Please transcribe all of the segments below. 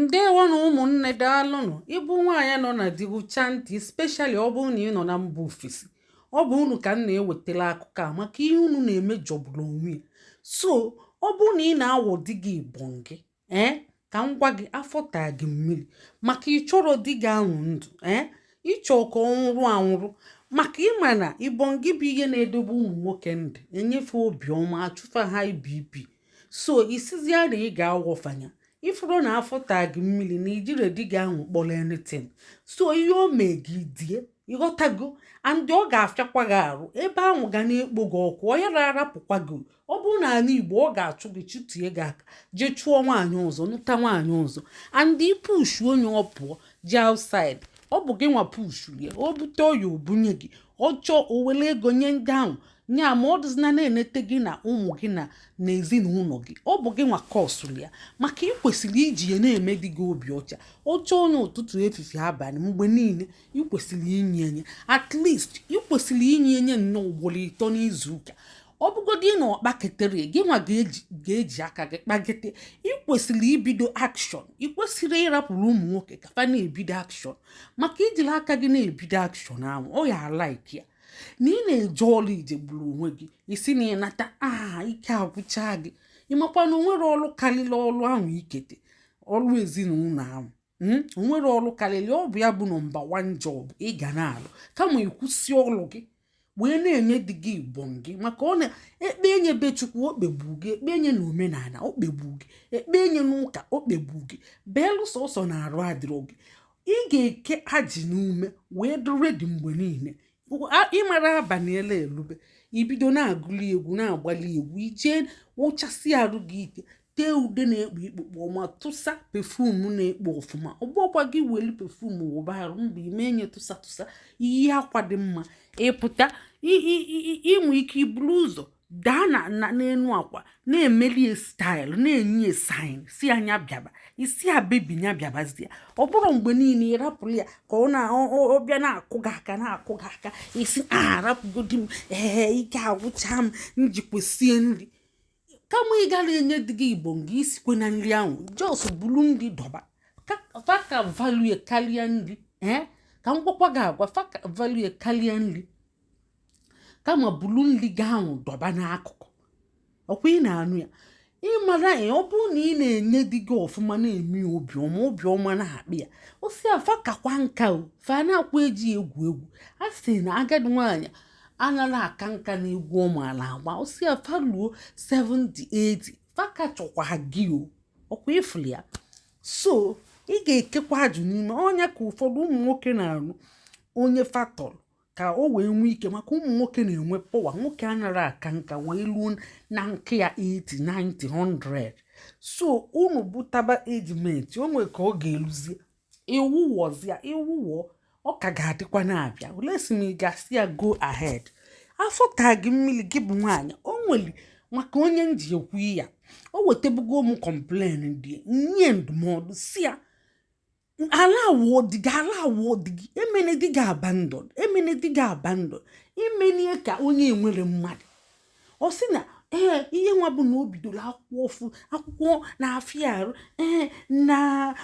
Ǹdeèwonù, ụmụ̀nnē, daalụnụ̀. Ịbụ nwaanyị nọ na di, gụchaa ntị, especially ọ bụrụ na ị nọ na mba ofesi. Ọ bụ unu ka m na-ewetara akụkọ a maka ihe unu na-eme jọgburu onwe ya. So ọ bụrụ na ị na-awọ di gị ịbọn gị, ee, ka m gwa gị, afọ taa gị mmiri maka ị chọrọ di gị ahụ ndụ, ee, ịchọ ka ọ nwụrụ anwụrụ, maka ịma na ịbọn gị bụ ihe na-edobe ụmụ nwoke ndụ, enyefe obiọma, achụfa high BP. So isizia na ị ga-awọfanya ifuru na afọ taa gị mmiri na ijire di gị ahụ kpọrọ anything. So ihe o mee gị die, ịghọtago? And ọ ga-afịakwa gị arụ ebe ahụ, ga na-ekpo gị ọkụ, ọ yara arapụkwa gị. Ọ bụrụ na ala Igbo, ọ ga-achụ gị, chụtie gị aka, jee chụọ nwaanyị ọzọ, nụta nwaanyị ọzọ. And ipush onye, ọ pụọ jee outside, ọ bụ gị nwa pushuru ya. O bute ọya, obunye gị. Ọ chọọ, o were ego nye ndị ahụ nya, ma ọ dịzina na-enete gị na ụmụ gị na ezinụlọ gị. Ọ bụ gị nwa kọsụrụ ya, maka ị kwesịrị iji ya na-eme di gị obi ọcha. Ọ chọọ onye ụtụtụ, efifie, abalị, mgbe niile ị kwesịrị inye enye. At least ị kwesịrị inye enye nnọọ ugboro 3 n'izu ụka. Ọ bụgodị na ọ kpaketere gị nwa ga-eji aka gị kpagete. Ị kwesịrị ibido action. Ị kwesịrị ịrapụrụ ụmụ nwoke ka fa na-ebido action, maka ijiri aka gị na-ebido action ahụ, ọ ya a-like ya na ị na-eje ọrụ ije gburu onwe gị isi na ịnata aha ike agwụcha gị. Ịmakwa na onwere ọrụ karịrị ọrụ ahụ, ikete ọrụ ezinụlọ ahụ, onwere ọrụ karịrị ọ bụ ya bụ number one job ị ga na-alụ, kama ịkwụsị ọrụ gị wee na-enye di gị ibọn gị. Maka ọ na-ekpe enye be Chukwu, okpegbu gị, ekpe enye na omenala, okpegbu gị, ekpe enye n'ụka, okpegbu gị, beelu sọsọ na arụ adịrọ gị. Ị ga-eke ajị n'ume wee dị ready mgbe niile. Ịmara abalị ele elube, ibido na-agụli egwu, na-agbali egwu, ijee wụchasị arụ gị ike, tee ude na-ekpo ikpokpo ọma, tụsa perfume na-ekpo ọfụma. Ọgbọkwa gị welu perfume wụba arụ mgbe ime nye, tụsa tụsa iyi akwa dị mma, ịpụta, inwe ike iburu ụzọ daa na n'enu akwa, na-emelie style, na-enye sign, si anya bịaba, isi a bebi nya bịabazie. Ọ bụrụ mgbe niile ị rapụrụ ya ka ọ na ọ bịa na-akụ gị aka, na-akụ gị aka, isi a rapụgodi m, ee, ike agwụcha m, njikwa sie nri. Kama ị gara enye di gị igbo nga, isikwe na nri ahụ, just buru nri dọba faka value karịa nri. Ee, ka m gwakwa gị agwa, faka value karịa nri. Kama buru nri gị ahụ dọba n'akụkụ. Ọkwa ị na-anụ ya? Ịmara ya, ọ bụrụ na ị na-enye di gị ọfụma, na-eme ya obiọma, obiọma na-akpị ya, o si afa kakwa nka o fa na-akwa eji egwu egwu. A sị na agadi nwaanyị anaghị aka nka na egwu ọmaala agba. O si afa luo 70, 80, fa ka chọkwa gị o. Ọkwa ifuli ya? So ị ga-ekekwa ajụ n'ime ọnya ka ụfọdụ ụmụ nwoke na-arụ onye fatọrọ ka o wee nwee ike, maka ụmụ nwoke na-enwe power. Nwoke anaghị aka nka wee luo na nke ya 80, 90, 100. So unu butaba age mate, o nwere ka ọ ga-eluzie ịwụwọzia ịwụwọ, ọ ka ga-adịkwa na-abịa. Olee si ma ị ga-asị ya go ahead? Afọ taa gị mmiri, gị bụ nwaanyị. O nwere maka onye nji ekwu ya, o wetabugo m complain dị nye ndụmọdụ, si ya ala awụọ di gị, ala awụọ di gị, emene di gị abandon, emene di gị abandon, imenie ka onye enwere mmadụ. Ọ sị na ee, ihe nwa bụ na o bidoro akwụkwọ ọfụ, akwụkwọ na-afịa arụ, ee, na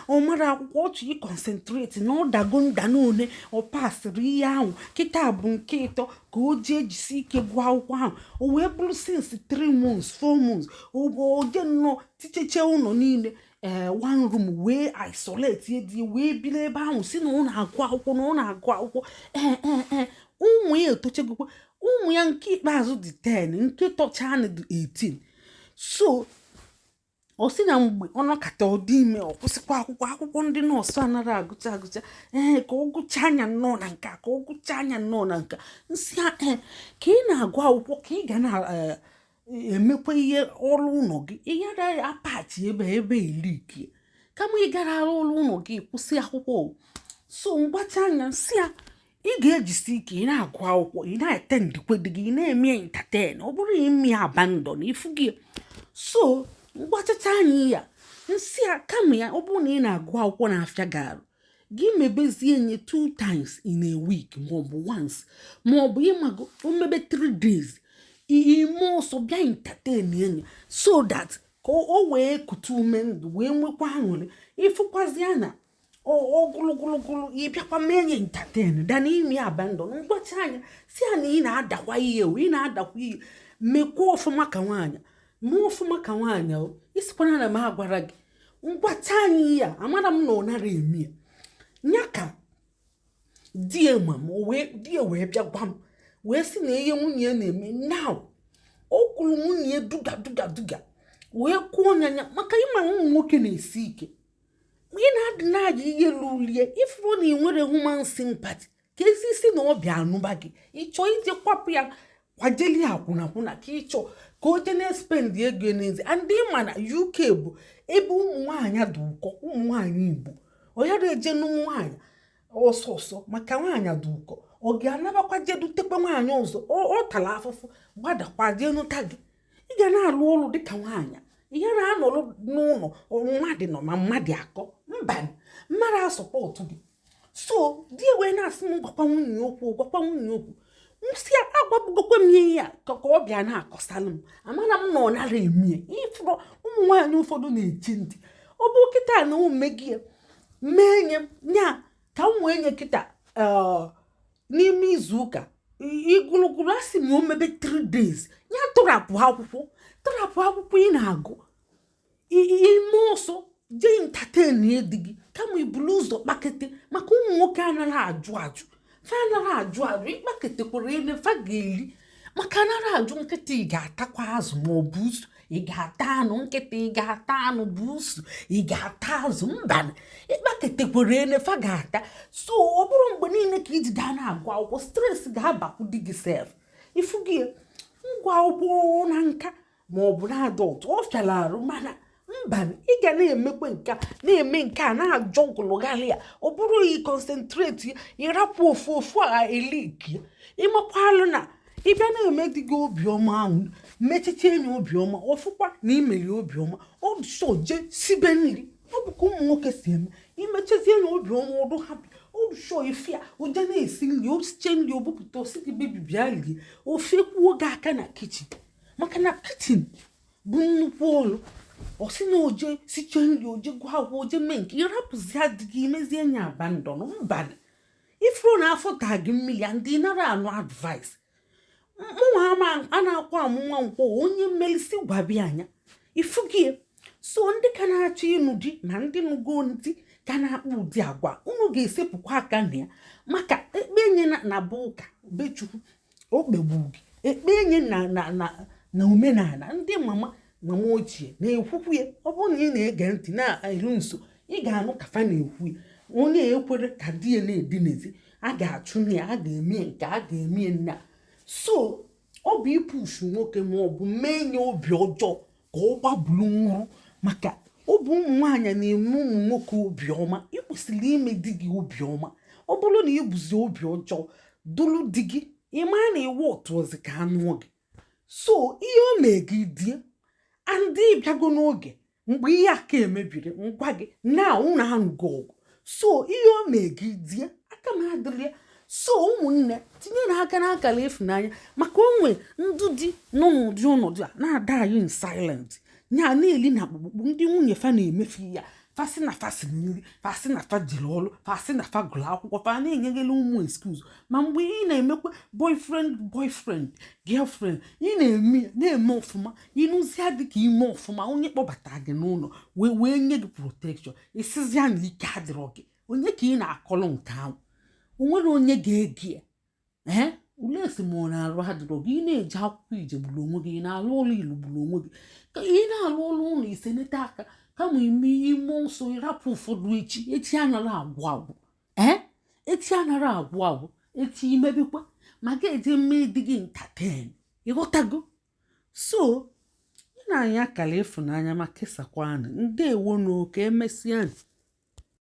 ọ mara akwụkwọ, ọ chọrọ ịconcentrate, na ọ dago nda n'one, ọ pasịrị ihe ahụ, kịta bụ nke ịtọ ka o jee jisi ike gụọ akwụkwọ ahụ. O wee bụrụ since 3 months, 4 months, o jee nnọọ ticheche ụlọ niile, ee, one room, wee isolate dị, wee biri ebe ahụ, si na ọ na-agụ akwụkwọ, na ọ na-agụ akwụkwọ. Ee, ee, ee, ụmụ ya etochegokwa. Ụmụ ya nke ikpeazụ dị 10, nke tọchanụ dị 18. So ọ sị na mgbe ọ nọkata, ọ dị ime, ọ kwụsịkwa akwụkwọ. Akwụkwọ ndị nọọsụ anaghị agụcha agụcha. Ee, ka ọ gụchaa anya nnọọ na nka, ka ọ gụchaa anya nnọọ na nka. Nsị a, ee, ka ị na-agụ akwụkwọ, ka ị ga na-emekwa ihe ọrụ ụlọ gị, ị ghara apachi ebe ebe elikie, kama ị gara arụ ọrụ ụlọ gị, kwụsị akwụkwọ. So mgbacha anya, nsị a, ị ga-ejisi ike, ị na-agụ akwụkwọ, ị na-ete ndikwe dị gị, ị na-eme entertain. Ọ bụrụ ime abandon ifu gị. So mgbachacha anya ya, nsị a, kama ya ọ bụrụ na ị na-agụ akwụkwọ na-afịa gị arụ, gị mebezie nye two times in a week, maọbụ once, maọbụ ịmago omebe 3 days, ime ọsọ bịa entertain enyi, so that ka Ka o wee kute ume ndụ, wee nwekwa aṅụrị. Ịfụkwazịa na ogologologolo, ịbịakwa mee nye entertain da n'ime abandon. Ngwacha anya si ya na ị na-adakwa ihe o, ị na-adakwa ihe. Mekwa ọfụma ka nwaanyị, mee ọfụma ka nwaanyị o. Isikwana na m agwara gị. Ngwacha anya ihe a, amara m na ọ nara eme ya. Nya ka di ya ma m wee, di ya wee bịa gwa m, wee sị na ihe nwunye ya na-eme now, o kwuru nwunye ya duga duga duga, wee kwuo nya ya, maka ịma ụmụ nwoke na-esi ike. Ị na-adị na-aja ihe lulie, ifuru na ị nwere human sympathy, ka ezi isi na ọbịa anụba gị. Ịchọ ije kwapụ ya, kwajeli akwụnakwụna, ka ịchọ ka o jee na-espend ego n'ezi. And ịma na UK bụ ebe ụmụ nwaanyị dị ụkọ. Ụmụ nwaanyị Igbo, ọ yara eje nụ nwaanyị ọsọ ọsọ, maka nwaanyị dị ụkọ. Ọ ga-anabakwa jee dutekwa nwaanyị ọzọ. Ọ tara afụfụ gbadakwa jee nụta gị. Ị ga na-alụ ọrụ dịka nwaanyị. Ị gara anọrọ n'ụlọ mmadụ nọ ma mmadụ akọ mba, mmadụ asupport gị. So di ya wee na-asị m gwakwa nwunye okwu, gwakwa nwunye okwu. Nsị agwabugokwa m ihe ya ka ọ bịa na-akọsalụ m. Amara m na ọ nara eme ya. Ịfụrụ ụmụ nwaanyị ụfọdụ na-echi ntị. Ọ bụ kịta na omume gị ya mee nye nya ka m wee nye kịta n'ime izu ụka igulugulu, asị m o mebe 3 days ya tụrapụ akwụkwọ, tụrapụ akwụkwọ ị na-agụ ime ọsọ jee entertain di gị, kama ibulu ụzọ kpakete. Maka ụmụ nwoke anaghị ajụ ajụ, fa anaghị ajụ ajụ. Ịkpaketekwara ebe fa ga-eri, maka anaghị ajụ. Nkịta, ị ga-atakwa azụ ma ọ bụ usu? Ị ga-ata anụ nkịta? Ị ga-ata anụ bụ usu? Ị ga-ata azụ? Mba, ịkpaketekwara ene fa ga-ata. So ọ bụrụ mgbe niile ka iji gaa na-agụ akwụkwọ, stress ga-abakwu di gị sef. Ifu gị ngwa akwụkwọ na nka ma ọ bụ na adult, ọ fịara arụ. Mana mba, ị ga na-emekwe nke a, na-eme nke a, na-ajọ gụlụgharị ya. Ọ bụrụ ị concentrate, ịrapụ ofu ofu a eliki. Ịmakwalụ na ịbịa na-eme di gị obiọma ahụ, mechiche enyi obiọma ọfụkwa na imeli obiọma, ọsọ jee sibe nri. Ọ bụ ka ụmụ nwoke si eme. Imechezie enyi obiọma, ọdụ happy, ọsọ ife ya oje na-esi nri. Osiche nri, obupụta, osi gị, "Baby, bịa rie." Ofe kwuo gị aka na kitchen, maka na kitchen bụ nnukwu ọrụ. Ọ sị na oje siche nri, oje gụọ akwụkwọ, oje mee nke ịrapụzi adịghị, imezie enyi abandon. Mba, ifuru na afọ taa gị mmiri ya, ndị nara anụ advice mụnwa ama a na-akwa amụ nwa nkwọ onye mmelisi gwabịa anya ifu gị. So ndị ka na-achọ ịnụ di na ndị nụgo ndị ka na-akpa ụdị agwa, unu ga-esepụkwa aka na ya, maka ekpe enye na bụ ụka be Chukwu o kpegbu gị. Ekpe enye na omenala ndị mama mama ochie na-ekwukwu ya. Ọ bụrụ na ị na-ege ntị na-eru nso, ị ga-anụ ka fa na-ekwu ya. Onye ekwere ka di ya na-edinezi, a ga-achụ ya, a ga-eme nke a ga-eme nna. So ọ bụ ipushu nwoke ma ọ bụ mee nye obi ọjọọ ka ọ gbabulu nwụrụ, maka ọ bụ ụmụ nwaanyị na-eme ụmụ nwoke obiọma. Ị kwesịrị ime di gị obiọma. Ọ bụrụ na ị bụzi obi ọjọọ duru di gị, ị maa na iwu otu ozi ka anụọ gị. So ihe o mee gị die andị bịago n'oge mgbe ihe aka emebiri ngwa gị na unu anụgo ọgụ. So ihe o mee gị die, aka m adịrị ya. So ụmụnne, tinye na aka n'akara ịfụnanya, maka onwe ndụ di nọ n'ụdị ọnọdụ a na-ada anyị in silent ya na-eli na akpụkpụ ndị nwunye fa na-emefu ya. Fasị na fa siri nri, fasị na fa jere ọrụ, fasị na fa gụrụ akwụkwọ, fa na-enyeghele ụmụ excuse. Ma mgbe ị na-emekwa boyfriend, boyfriend, girlfriend, ị na-eme na-eme ọfụma, ịnụzia dị ka ime ọfụma, onye kpọbata gị n'ụlọ wee nye gị protection, isizia na ike adịrọ gị. Onye ka ị na-akọlụ nke ahụ? O nwere onye ga-ege ya? Ee, ule esi ma ọ na-arụ adịrọ gị. Ị na-eje akwụkwọ, ije gburu onwe gị. Ị na-alụ ọrụ, ilu gburu onwe gị. Ka ị na-alụ ọrụ ụlọ isenete aka, kama ime ime ọsọ ịrapụ ụfọdụ echi. Echi anaghị agwụ agwụ. Ee, echi anaghị agwụ agwụ. Echi imebekwa ma ga-eje mee di gị entertain. Ịghọtago? So ị na anyị akara ịfụnanya ma kesakwanụ. Ndewo n'oke, emesịa.